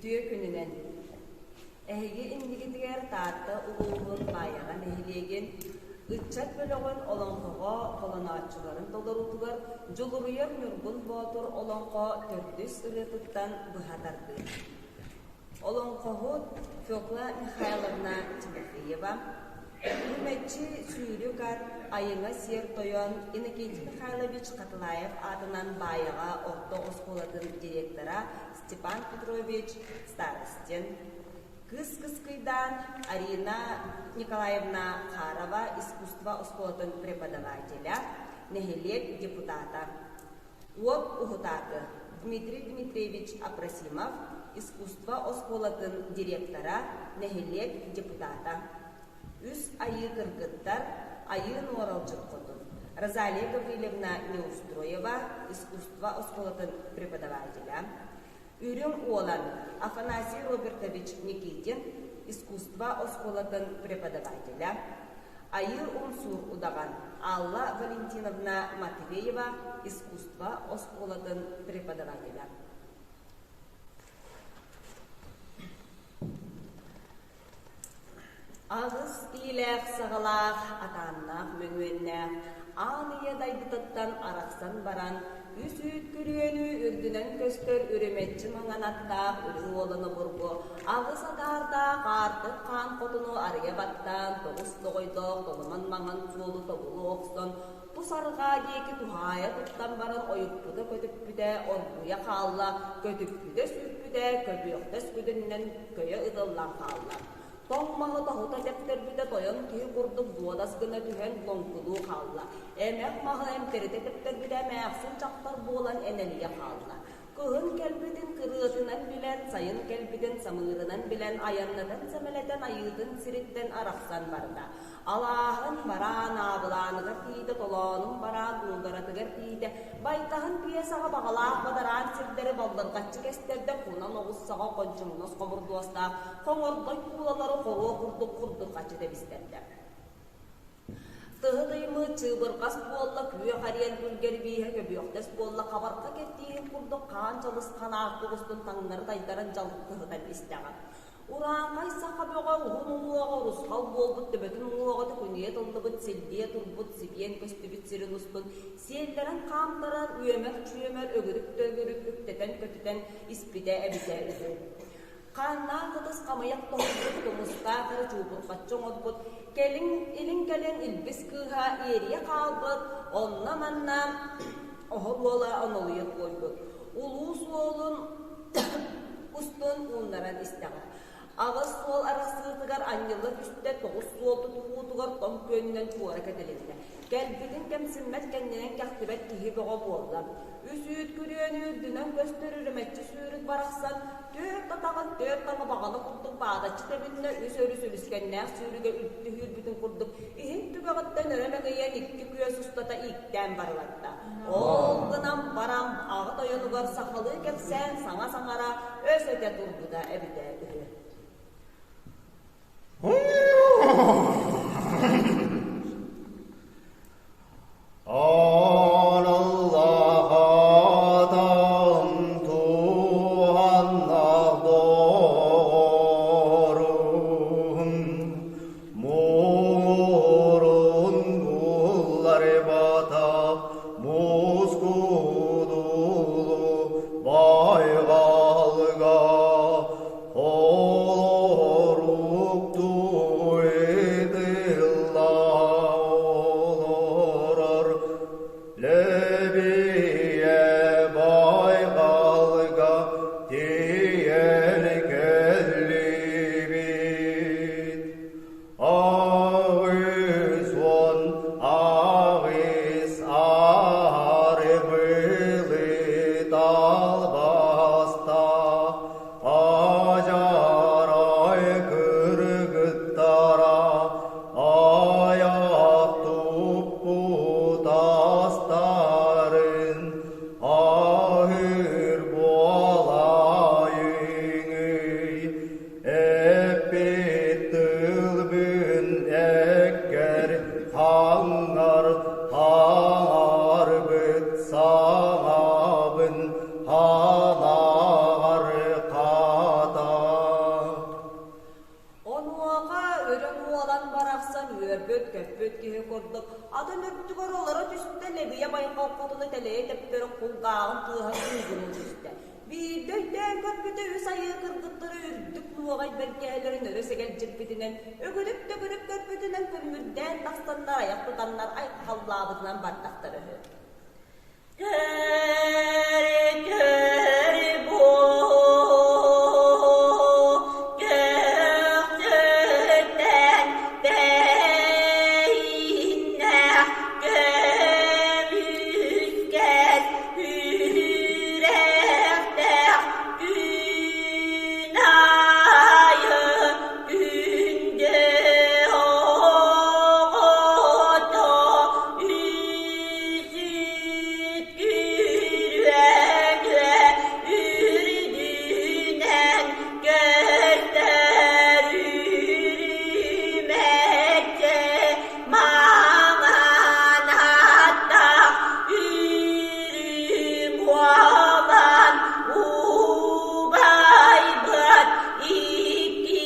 Үтүө күнүнэн! Эһиги иннигитигэр Таатта улууһун Баайаҕа нэһилиэгин ыччат бөлөҕүн олоҥхоҕо холонооччуларын толоруутугар Дьулуруйар Ньургун Боотур олоҥхо төрдүс ырыатыттан быһа тардыы. Олоҥхоһут Фекла Михайловна Тимофеева, Үрүмэччи сүүрүк ат Айыҥа сиэр тойон Иннокентий Михайлович Хатылаев аатынан Баайаҕа орто оскуолатын директора Степан Петрович Старостин, Кыыс Кыскыйдаан Арина Николаевна Харова искусство оскуолатын преподавателя, нэһилиэк депутата. Уот уһутаакы Дмитрий Дмитриевич Апросимов, искусство оскуолатын директора, нэһилиэк депутата. Үс айыы кыргыттар Айыы Нуоралдьыт хотун Розалия Гаврильевна Неустроева, искусство оскуолатын преподавателя, Үрүҥ Уолан Афанасий Робертович Никитин, искусство оскуолатын преподавателя, Айыы Умсуур удаҕан Алла Валентиновна Матвеева, искусство оскуолатын преподавателя. Аҕыс иилээх-саҕалаах, атааннаах мөҥүөннээх аан ийэ дайбытыттан арахсан баран, үс үүт күрүөнү үрдүнэн көстөр үрүмэччи маҥан аттаах үрүҥ уолан обургу аҕыс адаардаах аартык хаан хотуну арыйа баттаан, тоҕус тоҕойдоох толомон маҥан суолу тобулу охсон, тус арҕаа диэки туһаайа туттан баран ойуппута-көтүппүтэ оргуйа хаалла, көтүппүтэ-сүүрпүтэ көбүөхтэс күдүнүнэн көйө ытыллан хаалла. Тоҥ маһы тоһута тэптэрбитэ тойон киһи курдук дуодас гына түһэн лоҥкунуу хаалла. Эмэх маһы эмтэритэ тэптэрбитэ эмээхсин дьахтар буолан энэлийэ хаалла. Кыһын кэлбитин кырыатынан билэн, сайын кэлбитин самыырынан билэн айаннатан сэмэлэтэн айыытын сириттэн арахсан барда. Алааһын бараан аабылааныгар тиийдэ, толоонун бараан уулларатыгар тиийдэ, байтаһын пьесаҕа баҕалаах бадараан сирдэри баллырҕаччы кэстэрдэ, кунан оҕус саҕа хончоҥнос хомурдуостаах хоҥордой куулалары хоруо курдук курдурҕаччы тэбистэрдэ. Тыһы тыймыт чыыбырҕас буолла, күөх эриэн күлгэр бииһэ көбүөхтэс буолла, хабарха кэрдииһин курдук хаан чалысхан аартык устун таҥнары тайдаран дьалкыһытан истэҕэ. Урааҥхай саха бөҕө уһун уҥуоҕа урусхал буолбут төбөтүн уҥуоҕа төкүнүйэ тыллыбыт силлиэ турбут сибиэн көстүбүт сирин устун сиэллэрэн хаамтаран үөмэр-чүөмэр өгүрүк-төгүрүк үктэтэн-көтүтэн испитэ эбитэ үһү. Хааннаах ытыс хамыйах тоһуйбут тумустаах эрэ чуупурҕаччы оҥорбут, кэлин илин-кэлин илбис кыыһа иэрийэ хаалбыт, онно-манна оһо буола онолуйа туойбут. Улуу суолун устун ууннаран истэҕэ. Аҕыс суол арахсыытыгар анньылла түстэ, тоҕус суол тутуһуутугар тоҥ күөнүнэн туора кэтилиннэ. Кэлбитин кэмсиммэт кэннинэн кэхтибэт киһи бөҕө буолла. Үс үүт күрүөнү үрдүнэн көстөр үрүмэччи сүүрүк барахсан түөрт атаҕын түөрт таҥа баҕана курдук баадаччы тэбиннэ, үс өрүс үлүскэннээх сүүрүгэ үлтү сүүрбүтүн курдук иһин түгэҕиттэн өрө мэҥийэн икки күөс устата ииктээн барылатта. Ол гынан баран аҕа тойонугар сахалыы кэпсээн саҥа саҥара өс этэ турбута эбитэ үһү. Аналлаатам туһаннаах доҕорум, муҥурун булларбатах мускудулу байҕалга холоруктуу ыытыллан. атын үрдүгэр олоро түстэ, Лэбийэ байҕал хотуна тэлэйэ тэптэрэн кулгааҕын тыаһа кыыгыныы түстэ. Биирдэ өйдөөн көрбүтэ үс айыы кыргыттара үрдүк нуоҕай бэргэһэлэрин өрө сэгэлдьиппитинэн, өгүрүк-төгүрүк көрбүтүнэн күлүмүрдээн тахсаннар айах тутаннар айхаллаабытынан бардахтара үһү. Көр-көр бу көхсүттэн тэйиннэх көмүскэс үрэхтээх күн аайы күндү оҕото үсүт күрүөнүө үрдүнэн көстөр үрүмэччи маҥан аттаах үрүҥ уолан убайбыт икки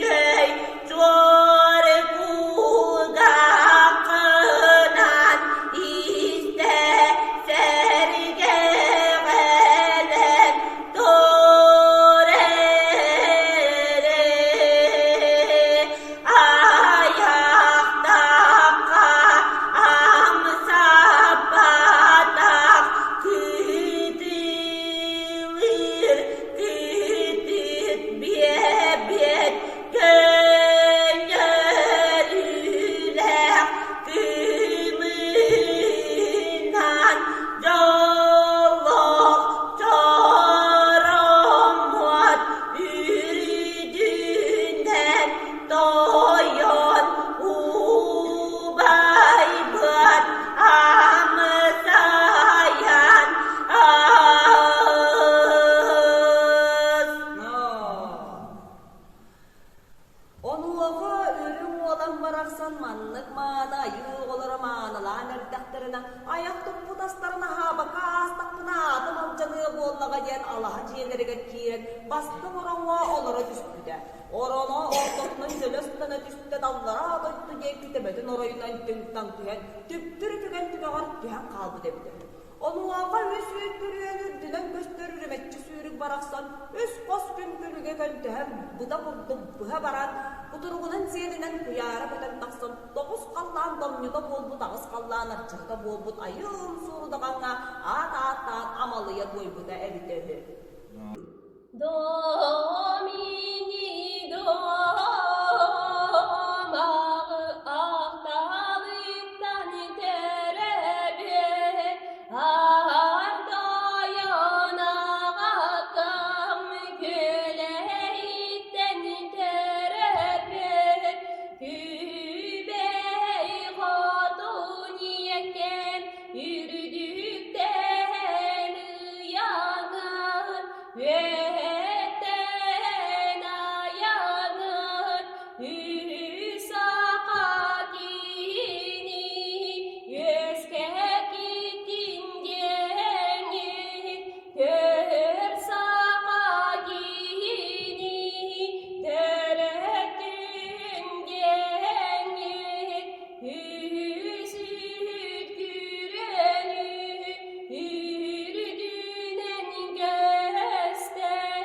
көй Чуор кулгааххынан истэ сэргэҕэлэн тур эрэ айахтахха амсаппатах кытылыыр кытыт биэбиэт Көннөрүүлээх кымыынан дьоллоох чороммот үрдүнэн тойон убайбыт амсайан аас. Онуоха үрүҥ уолан барахсан маннык мааны айыы оҕолоро маанылаан эрдэхтэринэ айах туппут астарын аһаабакка аастахпына аатым алдьаныа буоллаҕа диэн алаһа дьиэлэригэр киирэн бастыҥ ороҥҥо олоро түспүтэ. Ороно ортотунан дьөлө ыстана түстэ даллараа дойду диэки төбөтүн оройунан түҥ-таҥ түһэн түптүр үтүгэн түгэҕэр түһэн хаалбыт эбитэ. Онуоха үс үүт күрүөн үрдүнэн көстөр үрүмэччи сүүрүк барахсан үс хос күн күлүгэ көнтөһөн быта курдук быһа баран, кутуругунан сиэлинэн куйаара көтөн тахсан тоҕус халлаан домньута буолбут аҕыс халлаан арчыһыта буолбут айыы умсуурудаҕаҥҥа аат ааттаан амалыйа туойбута эбитэ үһү. Домини домағы ақталыттан төрөбүт артойон ағакам күлэйиттэн төрөбүт күбэй хотун ийэкэм үрдүктэн ыйаҥын Үөһэттэн айаҥын үс саха киһини үөскэкитин диэҥин көр саха киһини төрөттүн диэҥин үсүт күрүөнү үрдүнэн көстөр.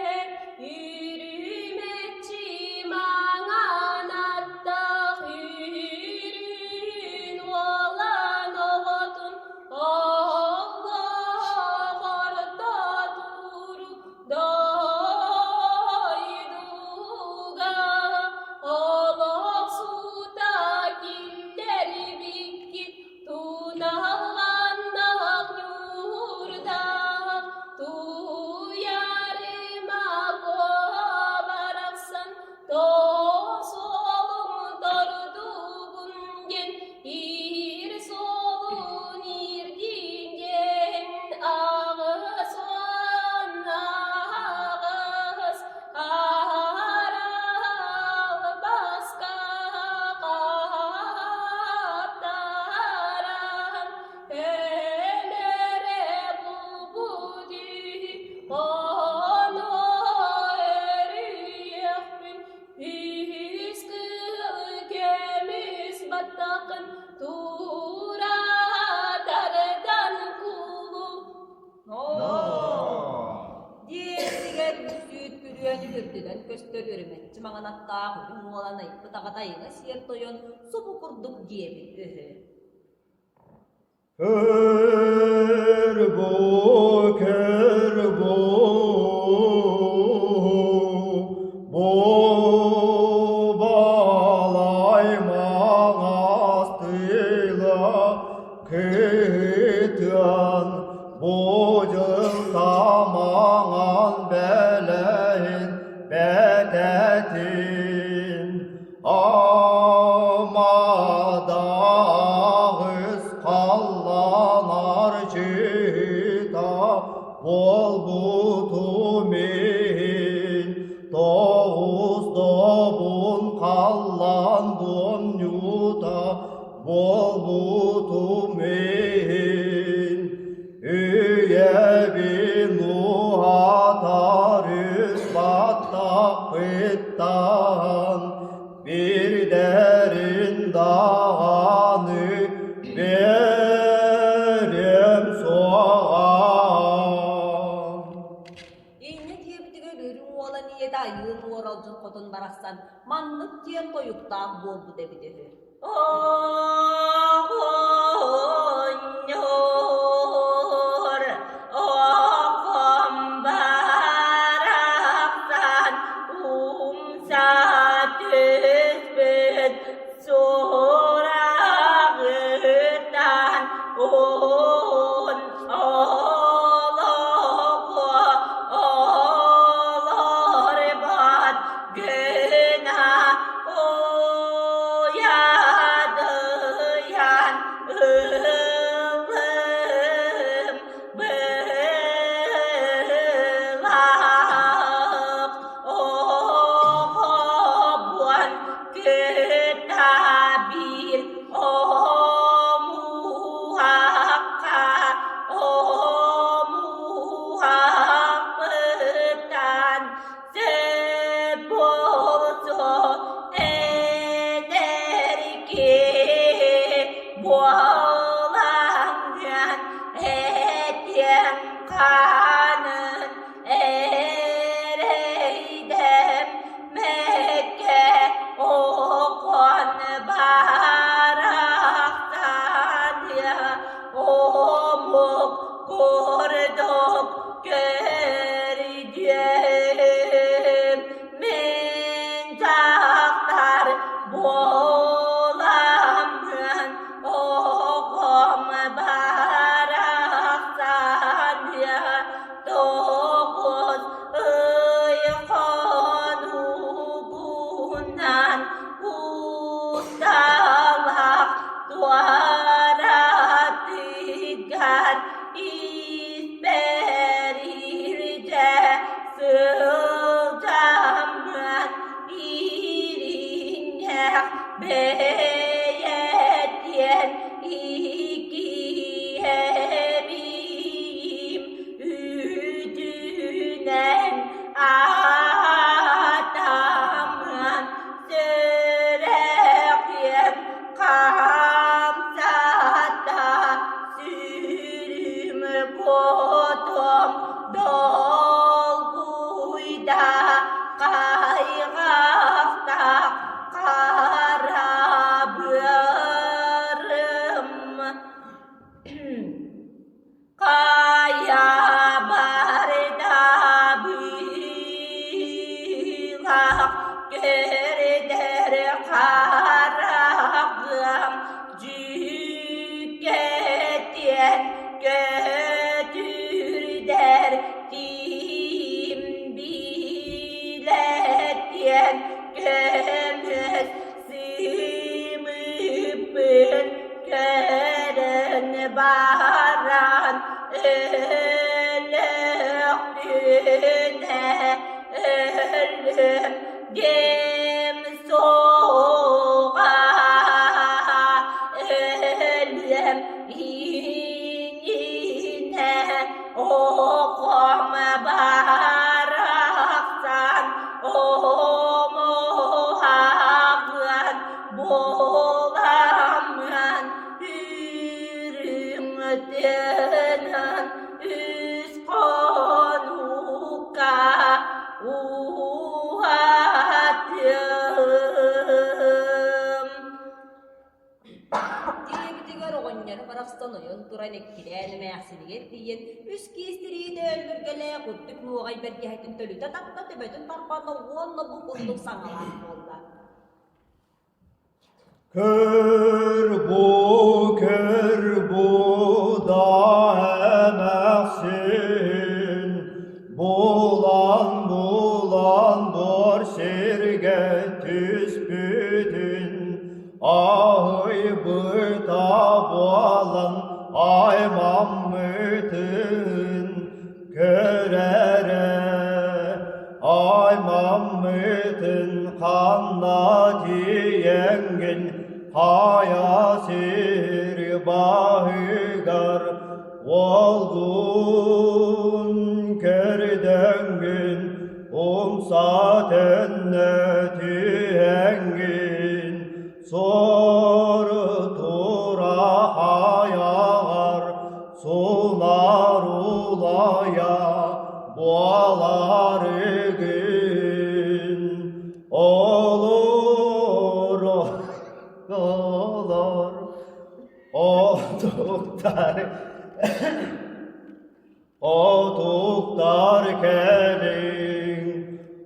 үрдүнэн көстөр үрүмэччи маҥан аттаах үрүҥ уолан айбыт аҕата айыҥа сиэр тойон субу курдук диэбит үһү. Көр бу, көр бу, бу балай маҥастыйла кытыан, бу дьылта маҥан бэлэһин бэтэтин. Амадаҕыс халланар чыта буолбутум иһин, тоҕус добун халлан дуомньута буолбутум иһин, үйэбин уһатар үс баттахпыттан Бирдэрин даҕаны биэриэм суоҕа. Инньэ диэбитигэр үрүҥ уолан ийэтэ Айыын Уоралдьыт хотун барахсан маннык диэн тойуктаах буолбут эбит үһү. Оҕонньор, оҕом барахсан умса түспүт сураҕыттан уһун олоҕу олорбот гына уйадыйан ыллым быһыылаах оҕобун кытта биир омуһахха омуһахпыттан Буолсу эдэрки буолаҥҥын этиэм хаанын эрэйдэммэккэ оҕон барахсаныа омук курдук көрдүм мин дьахтар буоламмын оҕом барахсан тоҕус ый хонугунан усталаах туоратыгар испэр илдьэ сылдьаммын иринньэх бэйэтиэн иккиһэбиим үүтүнэн аатаммын сүрэхиэм хамсата сүрүм кутум долгуйда хайҕахтах хара быарым Хайа барда быылах көрдөр хараҕым дьүккэтиэн көтүрдэр ким билэтиэн көмүс сымыппын көрөн баран өлөхпүнэ өллүм диэм суоҕа өлүөм иннинэ оҕом барахсан омуһаҕын буоламмын үрүҥ тыынын үс хонукка ууран. баран иккилээн эмээхсинигэр тиийэн үс киис тириитэ өллүргэлээх үрдүк нуоҕай бэргэһэтин төлүтэ тарта, төбөтүн тарбанна уонна бу курдук саҥалаах буолла. Көр бу, көр бу да эмээхсин, булан булан бор сиргэ түспүтүн, аһыйбыта буолан аймаммытын көр эрэ, аймаммытын ханна тиийэҥҥин хайа сир баһыгар уолгун көрдөҥҥүн умса төннө түһэҥҥин сор тура хайаҕар сунар улайа буоларыгын олор олор отуктар Отуктар кэлиҥ,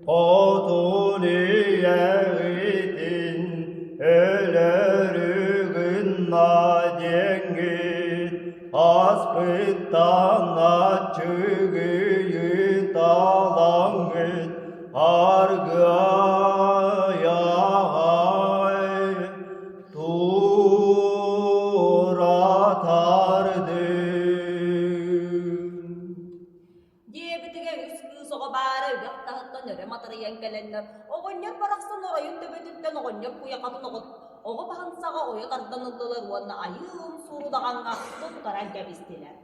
хотун ийэҕитин өлөрү гынна диэҥҥит, аспыттан аччыгыйын талаҥҥыт аргыайаҕай Диэбитигэр үс кыыс оҕо баара үрэх таһыттан өрө матарыйан кэлэннэр, оҕонньор барахсан оройун төбөтүттэн оҕонньор куйахатын оҕо баһын саҕа ойо тардан ыллылар уонна айыы умсуурудаҕаҥҥа туттаран кэбистилэр.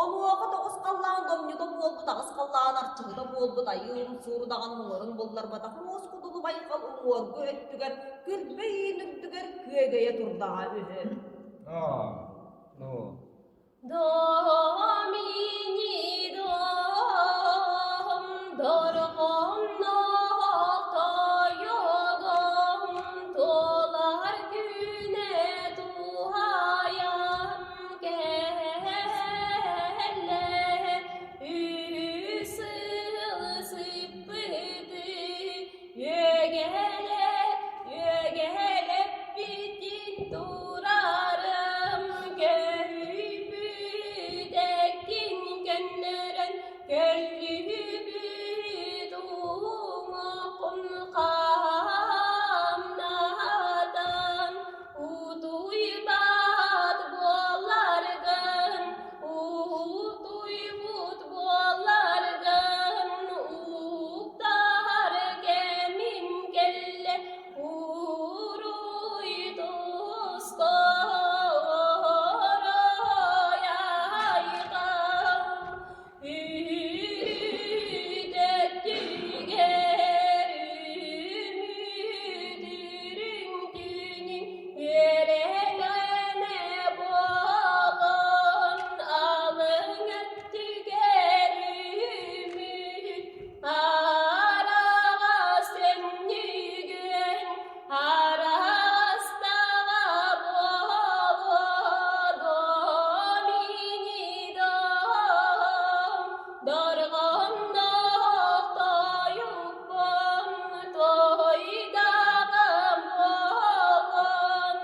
Онуоха тоҕус халлаан домньута буолбут, аҕыс халлаан арчыһыта буолбут айыы умсуурудаҕан муҥурун булларбатах муус кудулу байҕал уҥуоргу өттүгэр күрбэ иин үрдүгэр күөгэйэ турдаҕа үһү. А, ну, Домини дом, дорҕонноох тойугум, туолар күнэ туһайан кэллэ, үс сыл сыппыты үөгэлэ, үөгэлэппитин турарым, көһүйбүт эккин көннөрөн, көллүбүт уҥуоххун хаамнатан, утуйбат буоларгын, утуйбут буоларгын, уктар кэмим кэллэ, уруй туско оройайгал. Үүт өттүгэр үмүт үрүҥ түүнүн үөрэлэнэ буолан алыҥ өттүгэр үмүт араҕас өннүгүн араҕастаҕа буолуо доминидом дорҕонноох тойукпун туойдаҕым буолун.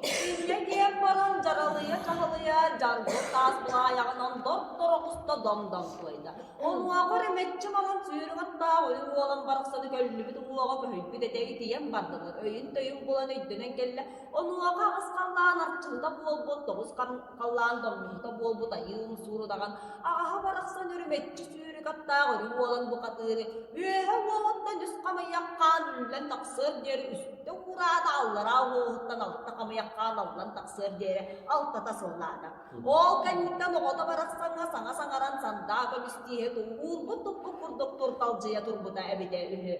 Инньэ диэн баран дьаралыйа-чаһылыйа дьаргы таас былаайаҕынан дор-дор оҕуста дом-дом туойда. Онуоха үрүмэччи маҥан сүүрүк аттаах өй уолан барахсаны көллүбүт уҥуоҕа көһүйбүт этэ итийэн бардылар. Өйүн-төйүн булан өйдөнөн кэллэ. Онуоха аҕыс халлаан арчыһыта буолбут, тоҕус халлаан домнуһута буолбут айыы умсуурудаҕан аҕаһа барахсан үрүмэччи сүүрүк аттаах өрү уолан бухатыыры үөһэ уоһуттан үс хамыйах хаан үллэн тахсыар диэри үстэ уураата, аллараа уоһуттан алта хамыйах хаан аллан тахсыар диэри алтата сыллаата. Ол кэнниттэн оҕото барахсаҥҥа саҥа саҥаран сандаа көмүс тииһэ уурбут туппут курдук турталдьыйа турбута эбитэ үһү.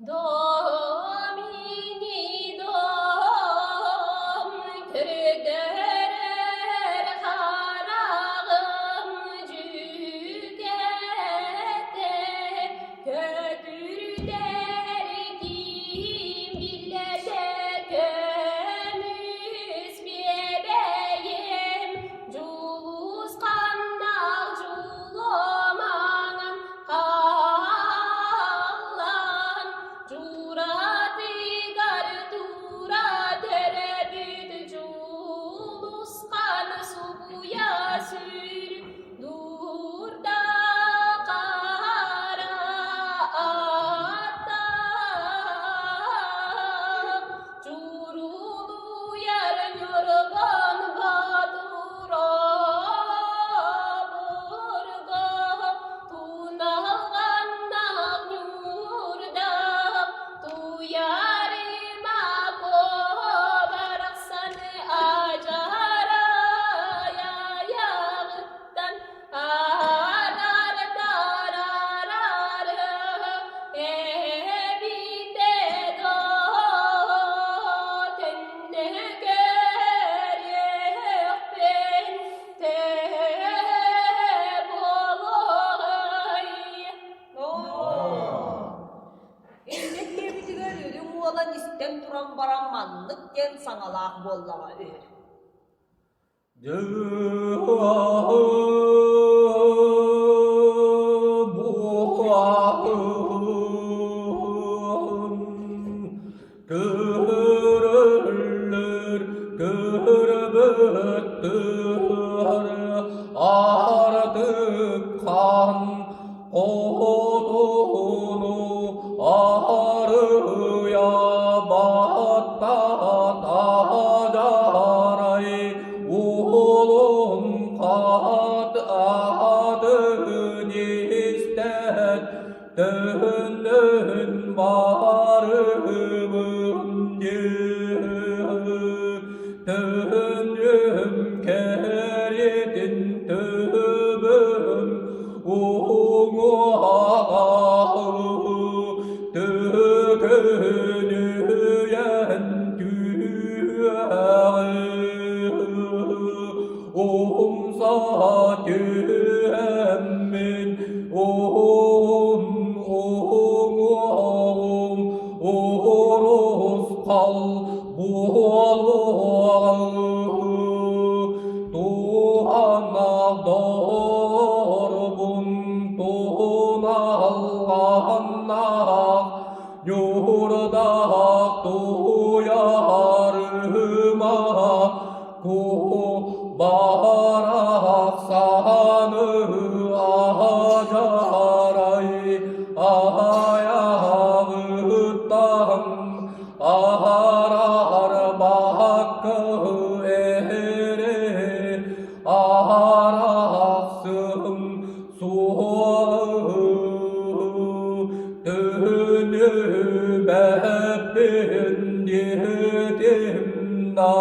Домини дом көрдөрөр хараҕым дьүкэтэ көтүрдэр киим биллэтэ көмүс. олорон баран маннык диэн саҥалаах буоллаҕа үһү. Көрөллөр көрбөттөр ардык хан хотуну арыйа баттатадарай улун хат атын истэн төннөн барыбын Төннүм кэритин төбөм уҥуоҕа төкүнүйэн түһэҕи умса түһэммин уһун уҥуоҕум урусхал буолуоҕа туһана дорбун туналҕаннаах ньуурдаах туйарыма Барахсаны аһарай аһайаҕыттан аһарар баккы эре аһарахсым суолу төнүбэппин диэтим да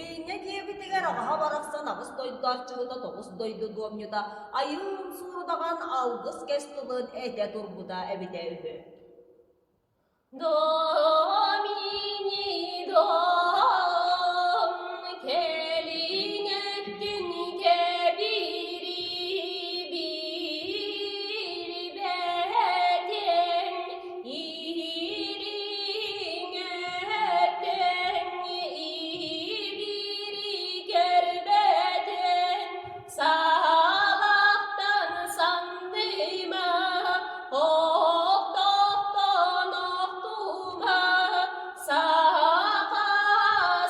Инньэ диэбитигэр аҕаһа барахсан аҕыс дойду арчыһыта тоҕус дойду дуомньута айыым суурудаҕан алгыс кэс тылын этэ турбута эбитэ үһү. Домини дом кэлин өттүн кэбири билбэтин ириҥ өттүн ибири көрбөтүн Саалахтан сандыма, охтохтон охтума, саха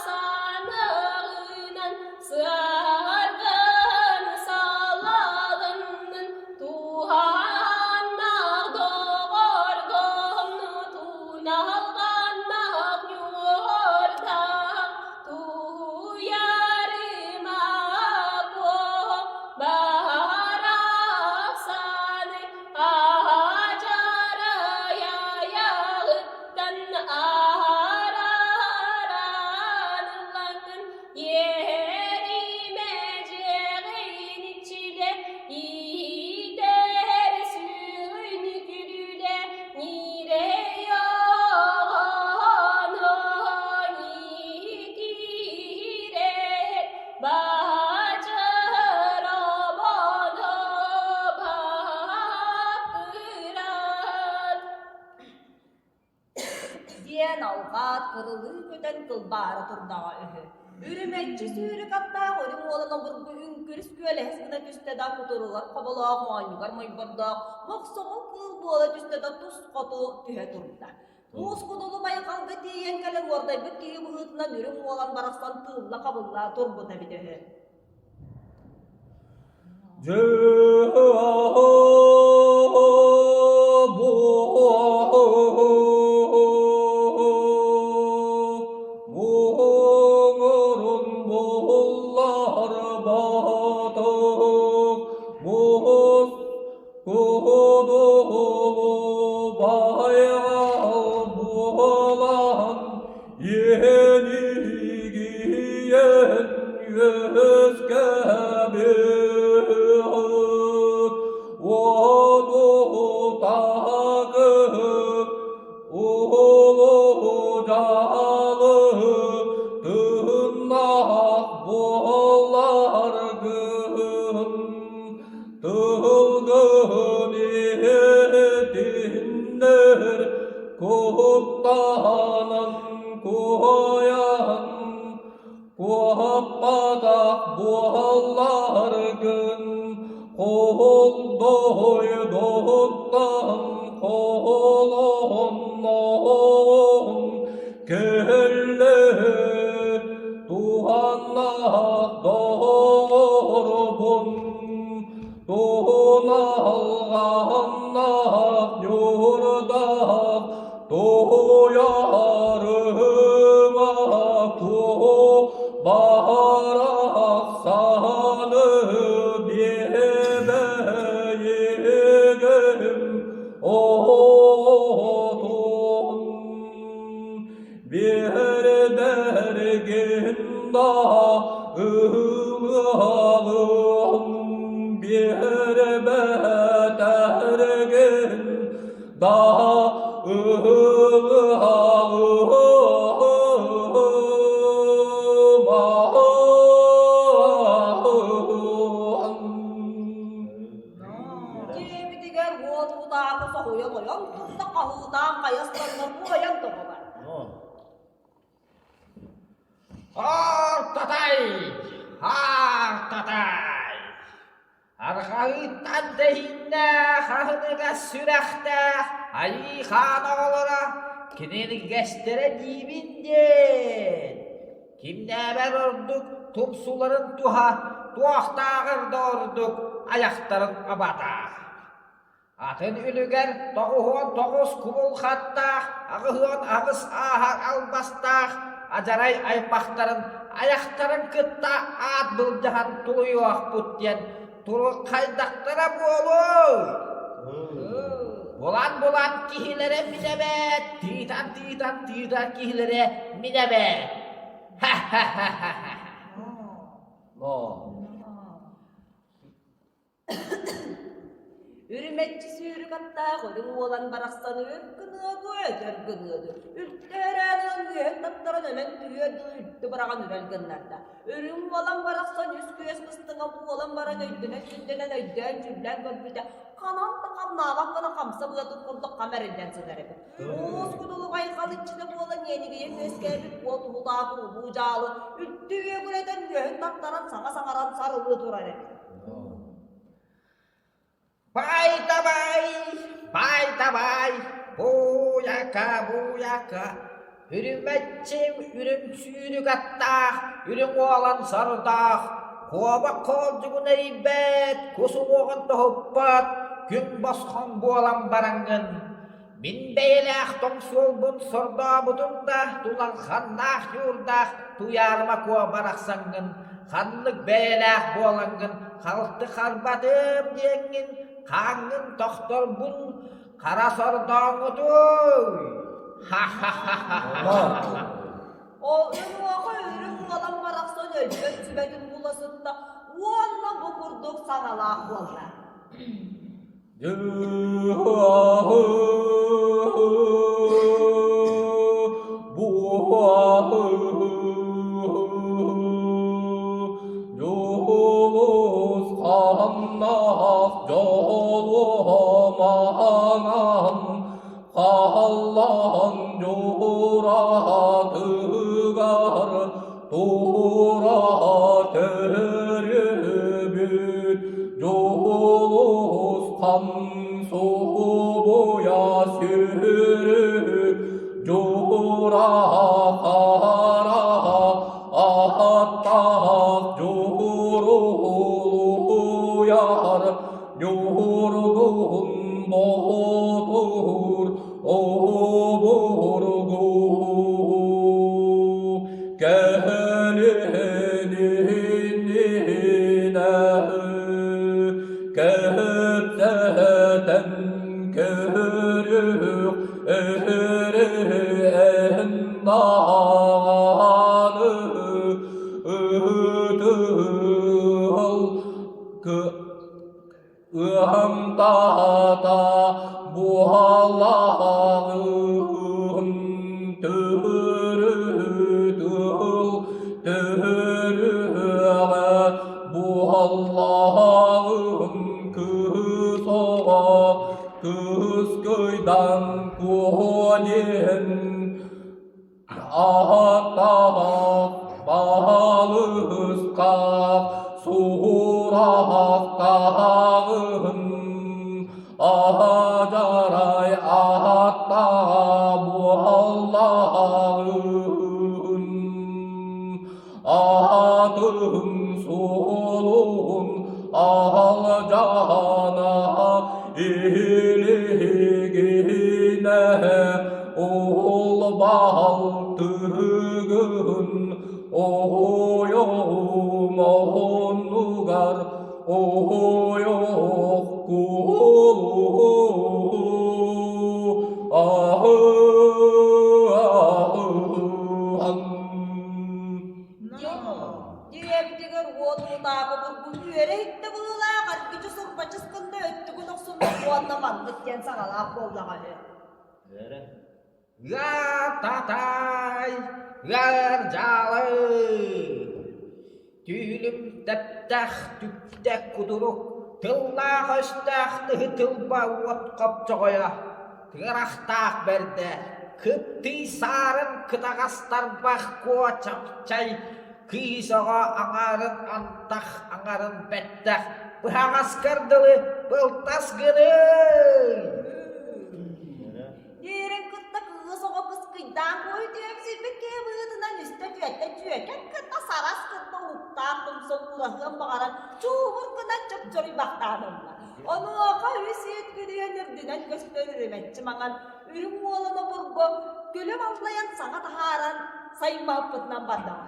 саныгынан сыаргын салалыннын туһаннах доҕоргон туналҕаннах ньуордах Туйарыма барахсаны аһачарайайаҕыттан арараныллаҥын иэримэ дьиэҕин иччилэ иитэр сүрүн күрүлэ ньирэй оҕону киирэр баачыр обону баакырат Диэн алҕаат кырылыы көтөн кылбаара турдаҕа үһү. Үрүмэччи сүүрүк аттаах үрүҥ уолан обургу үҥкүрүс күөлэһис гына түстэ да кутуругар хоболоох моонньугар мойбордоох мохсоҕол кыыл буола түстэ да тус хоту түһэ турда. Муус кудулу байҕалга тиийэн кэлэн уордайбыт киһи быһыытынан үрүҥ уолан барахсан тыылла-хабылла турбута эбитэ үһү. Муҥурун буллар батык, муус кудулу байҕал буолан иэнигийэн үөскэбит. Тылгын иһитиннэр куттанан куойан куоппатах буолларгын Кол дойдуттан холонноон кэллэ туһаннаах доҕорбун туналҕаннаах ньуурдаах туойарыма куо барахсаны биэбэйигим оҕотун биэрдэргин да ылыаҕым биэрбэтэргин да Дьиэбитигэр уот утаакы соһуйан ойон турда хаһыытаан хайастанна буойан тоҕо барда. Ортотой! Ортотой! Арҕаһыыттан тэһииннээх, аһыныгас сүрэхтээх айыы хаан оҕолоро киниргэстэрэ диибин диэн, кимнээбэр ордук тумсуларын туһа туохтааҕар да ордук айахтарын абата. Атын үлүгэр 99 кубулхаттаах, 88 ааһар албастаах адьарай аймахтарын айахтарын кытта аат былдьаһан тулуйуохпут диэн туруххайдахтара буолуой? Булан-булан киһилэрэ мин эбээт, тыытан-тыытан тыытар киһилэрэ мин эбээт. Ха-ха-ха-ха! Үрүмэччи сүүрүк аттаах үрүҥ уолан барахсан өр гыныа дуо, өтөр гыныа дуо, үлтү өрөөн ылан үөһүн таптаран өлөн түһүөр дылы үлтү быраҕан үрэл гыннарда. Үрүҥ уолан барахсан үс күөс быстыҥа буолан баран өйдөнөн-сүрдэнэн өйдөөн-дьүллээн көрбүтэ, ханан да хамнаабат гына хамса быатын курдук хам эриллэн сытар эбит. Уус кудулук айхал иччитэ буолан иэнигийэн үөскээбит уот уһутаакы улуу дьаалы үлтү үөгүрэтэн үөһүн таттаран саҥа саҥаран сарылыы турар эбит. Бай-давай, бай-давай, буйака, буйака, үрүмэччим үрүҥ сүүрүк аттаах, үрүҥ уолан сордоох, куобах хоолдьугун эрийбэт, кус уҥуоҕун тоһуппат, күн босхоҥ буолан бараҥҥын, Мин бэйэлээх тоҥсуолбун сордообутум да тулалханнаах ньуурдаах Туйаарыма Куо барахсаҥҥын ханнык бэйэлээх буолаҥҥын халты харбатым диэҥҥин хааҥҥын тохторбун хара сордооҥҥутуй Ха-ха-ха-ха Ол уҥуоҕа үрүҥ уолан барахсан өлбөт сүбэтин була сытта уонна бу курдук саҥалаах буолла. Дьулусханнаах дьолуомаҥан Халлаан дьууратыгар тура төрүбүт Дьулусхан субуйа сүрүк дьуура хара аттаах дьурулуйар Ньургун Боотур обургу кэлининэ кэпсэтэн көрүөх эриэн даҕаны ытыал Ыһымтаата буһалааҕым төрүт ыл төрүөҕэ буһаллааҕым кыыс. Кыскыйдан куо диэн Ааттаах балысхаах суурахтааҕын Аһадарай ааттаа буоллаҕын Аатын суолун алдьана илигинэ Ол балтыгын ойоҕум оннугар ойох кулу Дьиэбитигэр уот уутаабы бургун үөрэ иһиттэ быһыылаах, аргычы сурбачыс гынна өттүгүн охсунна уонна маннык диэн саҥалаах буоллаҕа үһү. Ыар-татай, ыар-дьаалы, Түүлүм тэптэх, түптэ кудурук, Тыллаах-өстөөх тыһы тылба уот хопчоҕойо, Тыырахтаах бэрдэ, кыптый саарын кытаҕас тарбах куо чапчай, Кыыс оҕо аҥаарын антах, аҥарын бэттэх, Быһаҕаскар дылы былтас гыныый! Диирин кытта кыыс оҕо кыскыйдаан куой түөмсүйбүт киһи быһыытынан үстэ-түөртэ түөкэн кытта сарас кытта уһуктаах тумса уураһыан баҕаран чуубур гынан чопчоруйбахтаан ылла. Онуоха үс үүт күрүөн үрдүнэн көстөр үрүмэччи маҥан үрүҥ уолан обургу күлүм аллайан саҥа таһааран саймаһыппытынан бардаҕа.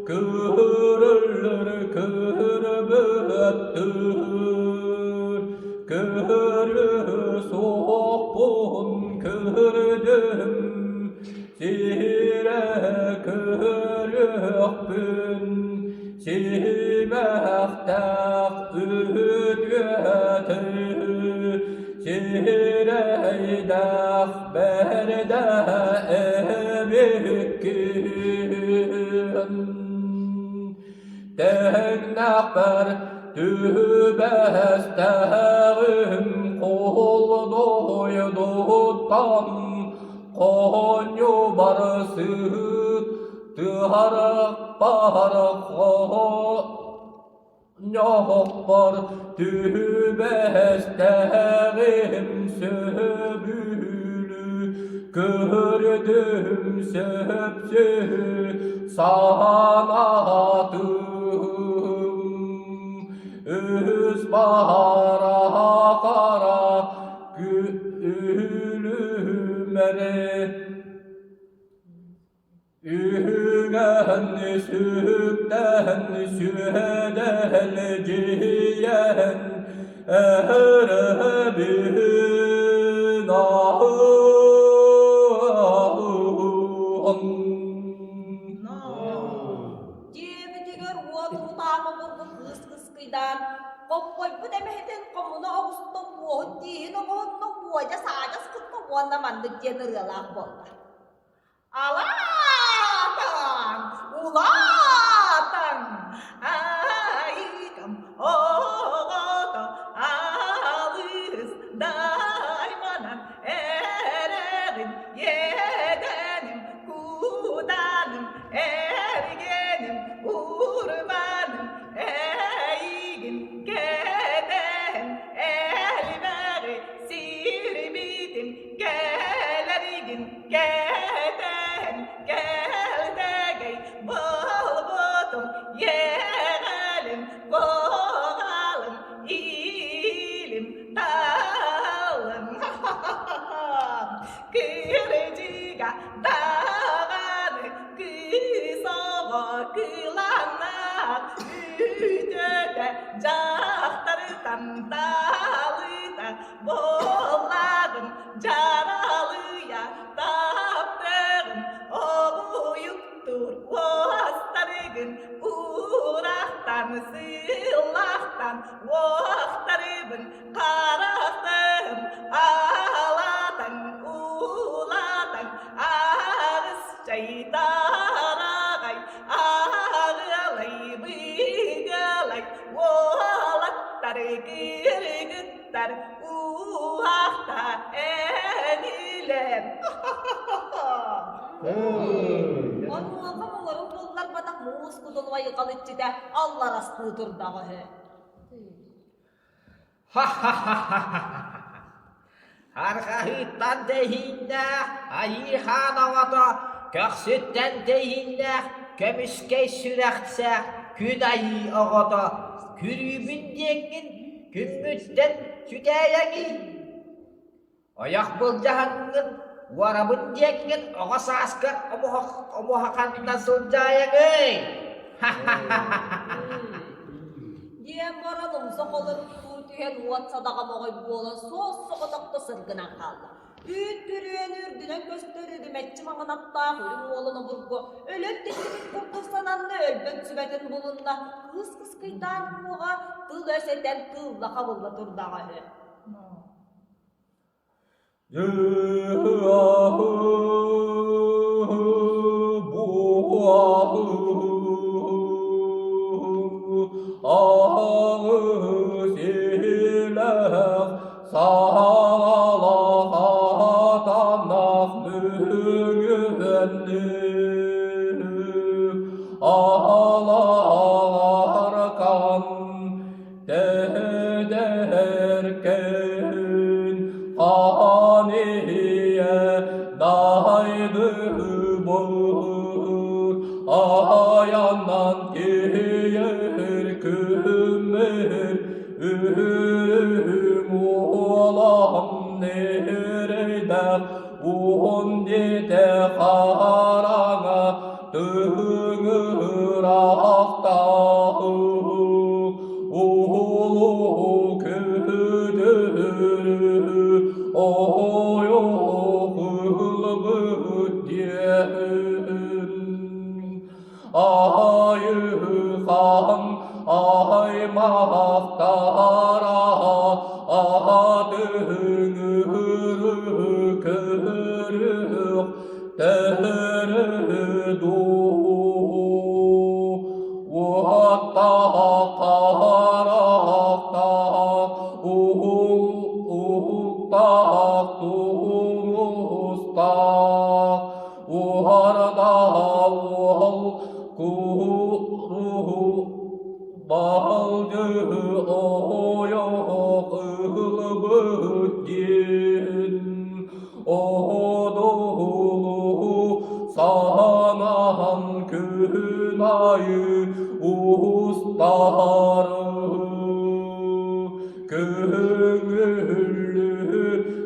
Көрөллөр көрбөттөр, көрө суохпун көрдүм, сирэ көрүөхпүн Симэхтээх үтүөтү сирэйдээх бэрдэ эбиккин. Тэҥнэхпэр түбэстэҕим холдойдуттан хонньу барсыт Тыһарахпар хоһонньоһохпор түбэстэҕим сөбүлүү көрдүм сөпсүһү санаатым үс баара хара күлүмэри Үһүгэн сүктэн сүөдэлдьийэн эһэрбин аһын. Дьиэбитигэр уот утаама курдук кыыс кыскыйдаан, хоппойбут эмэһэтин хомуна оҕустун уоһун тииһин оҥоһунна уодьас-аадьас кытта уонна маннык диэн ырыалаах буолла. Алаатаҥ, улаатаҥ, айыкам оҕото алыс дайманан эрэҕин иэдэним куданым эргэним урманым эйигин кэтэһэн элбэҕи сирбитим кэлэригин кэтээн кэлтэгэй буолбутум иэҕэлим куоҕалым илим талым кырдьыга даҕаны кыыс оҕо кыланнаах үтүөтэ дьахтартан талыта буоллаҕым дьаралыйа таптыгым обуйуктуур уостарыгын уурахтан сыыллахтан уохтарыбын харахтым алатаҥ уулатаҥ арыс. Онуоха муҥурун булларбатах муус кудулуйа иччитэ алларастыы турдаҕа үһү. Ха-ха-ха-ха! Арҕаһыыттан тэһииннээх айыы хаан оҕото, көхсүттэн тэһииннээх көмүскэй сүрэхсээх күн айыы оҕото, күрүүбүн диэҥҥин күммүттэн сүтээйэҥий? Ойох былдьаһаҥҥын, уорабын диэҥҥин оҕо сааскар омуһаханна сылдьаайаҥый? Диэн баран умса холоруктуу түһэн уот садаҕа моҕой буолан суос-соҕотохто сыргынан хаалла. Үүт күрүөнү үрдүнэн көстөр үрүмэччи маҥан аттаах үрүҥ уолун обургу өлөн тиллибит курдук сананна өлбөт сүбэтин булунна. Кыыс кыскыйдаан уоҕа тыл-өс этэн тыылла-хабылла турдаҕа үһү. Тэдэркэн хаан ийэ дайды бор айаннан тиийэр күммэр үрүҥ уолам нерэйдэх уон диэтэ хараҥа Тыҥырахтаах улуу күдүрү ойох ылбыт диэн айыхан аймахтара атыҥыры көрүөх Төһөрү дуу, уоттаах харахтаах, уһуктаах тумустаах, уһардаах уол куруһу балдьы ойох ылбыт диэн Одуулуу санаан күн аайы устары көҥүллү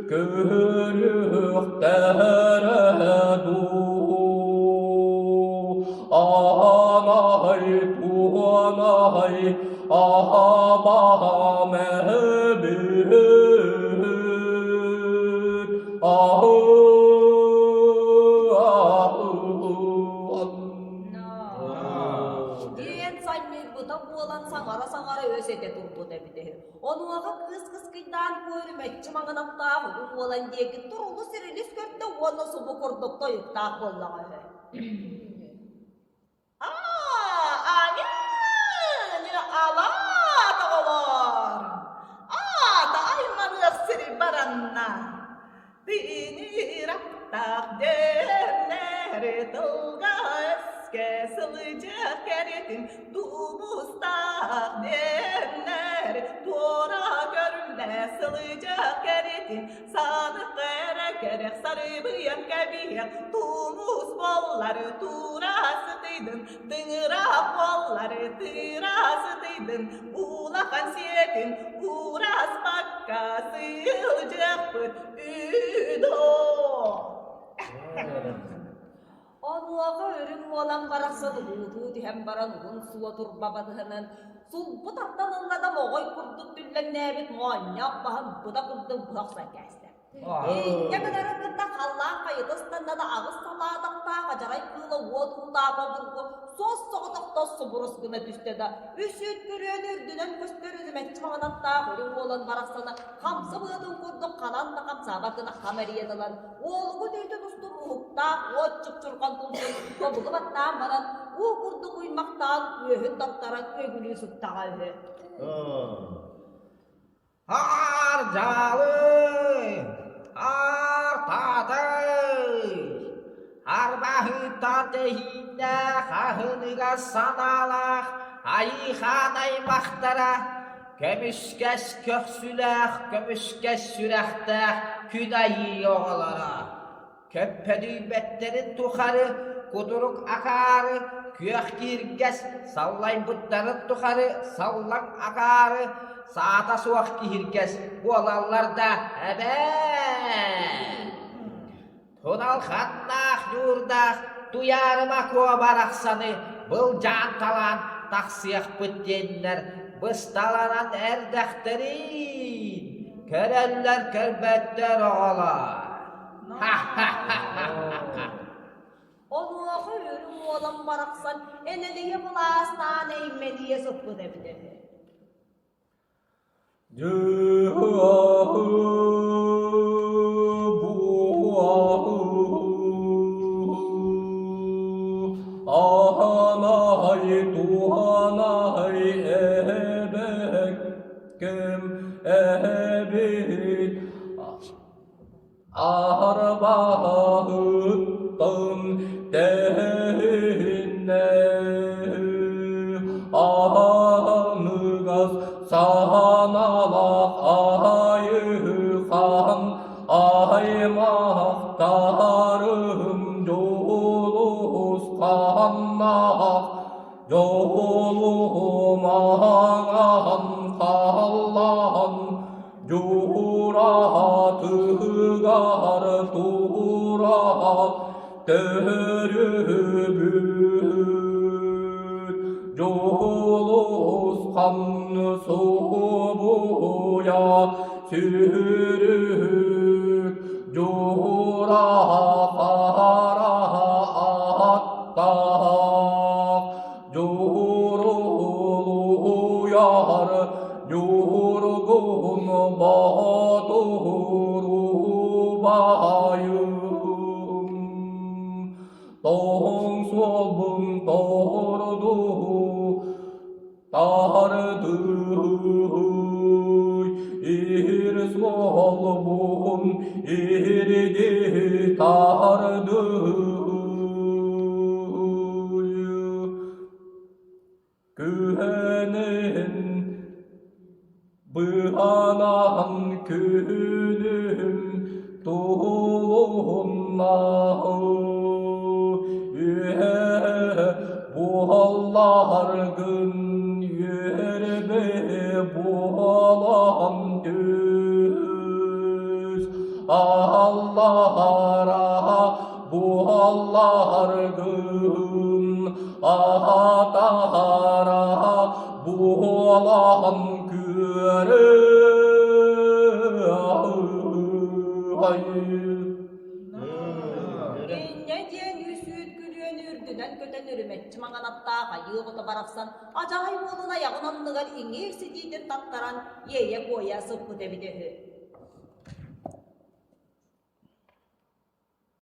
көрүөхтэрэ дуу Аанай туонай аһабам эбит Диэн санньыйбыта буолан саҥара-саҥара өс этэ турбут эбит үһү. Онуоха кыыс кыскыйдаан күөрүмэччи маҥанаттаах үрүҥ уолан диэки турулус-ирилис көрдө уонна субу курдук тойуктаах буоллаҕа үһү. Аа, аанньа, алаат оҕолоор, аата айманыах сири баранна. Тиниирахтаах дьэннэри тылга өскө сылдьыах кэриэтин тумустаах дьэннэри туора көрүллэ сылдьыах кэриэтин Саадах эрэ кэрэх сарыбыйан кэбиһиэх, тумус буоллары туура сытыйдын, тыҥыраах буоллары тыыра сытыйдын, улахан сиэтин уураспакка сылдьыахпыт үдоо. Онуоха үрүҥ уолан барахсан уһуутуу түһэн баран уһун суо турба батыһынан сулбу тардан ылла да моҕой курдук түллэҥнээбит моонньоох баһын быта курдук быһа охсон кээстэ. Инньэ гынарын кытта халлаан хайыта ыстанна да аҕыс салаатахтаах адьарай кыыла уот уулаах обургу суос соҕотохто субурус гына түстэ да үс үүт күрүөнү үрдүнэн көстөр үрүмэччи маҥанаттаах үрүҥ уолан барахсана хамса быатын курдук ханан да хамсаабат гына хам эрийэн ылан Уолугун үүтүн устун уһуктаах уот чупчурҕан тумсун тобулу баттаан баран, уу курдук уймахтаан үөһүн таттаран үөгүлүү сыттаҕа үһү. Аар дьаалы! Аар таатай! Арба! Аһыытан тэһииннээх, аһыныгас санаалаах Айыы-хаан аймахтара, көмүскэс көхсүлээх, көмүскэс сүрэхтээх күн айыы оҕолоро! Көппөдүйбэттэрин тухары кутурук акаары, күөх кииргэс саллайбыттарын тухары саллаҥ акаары, саата суох киһиргэс буолаллар да эбээ! Туналханнаах ньуурдаах Туйаарыма Куо барахсаны былдьаан талаан тахсыахпыт диэннэр бысталанан эрдэхтэриин, көрөллөр көрбөттөр оҕолор. Онуоха үрүҥ уолан барахсан энэлийэ былаастаан эймэлийэ сыппыт эбит үһү. Арбаһыттан тэһиннэ аһыныгас саһаналаах айыхан аймахтарым дьулусханнаах дьолумаҥан халлаан Дьуураатыгар тура төрүбүт Дьулусхан субуйа сүрүк Дьуура хара аттаах Дьурулуйар Ньургун Боотур убайым Тоҥ суолбун торду тардый Ир суолбун ирди тардый Күһэнин быһанан күнүм туһулунна үһэ буолларгын үөрбэ буолан түс аллара буолларгын аатара буолан күөрэ Инньэ диэн үс үүт күрүөнү үрдүнэн көтөн үрүмэччи маҥан аттаах айыы оҕото барахсан адьаҕай уолун айаҕын анныгар иҥиир ситиитин таттаран иэйэ-куойа сыппыт эбитэ үһү.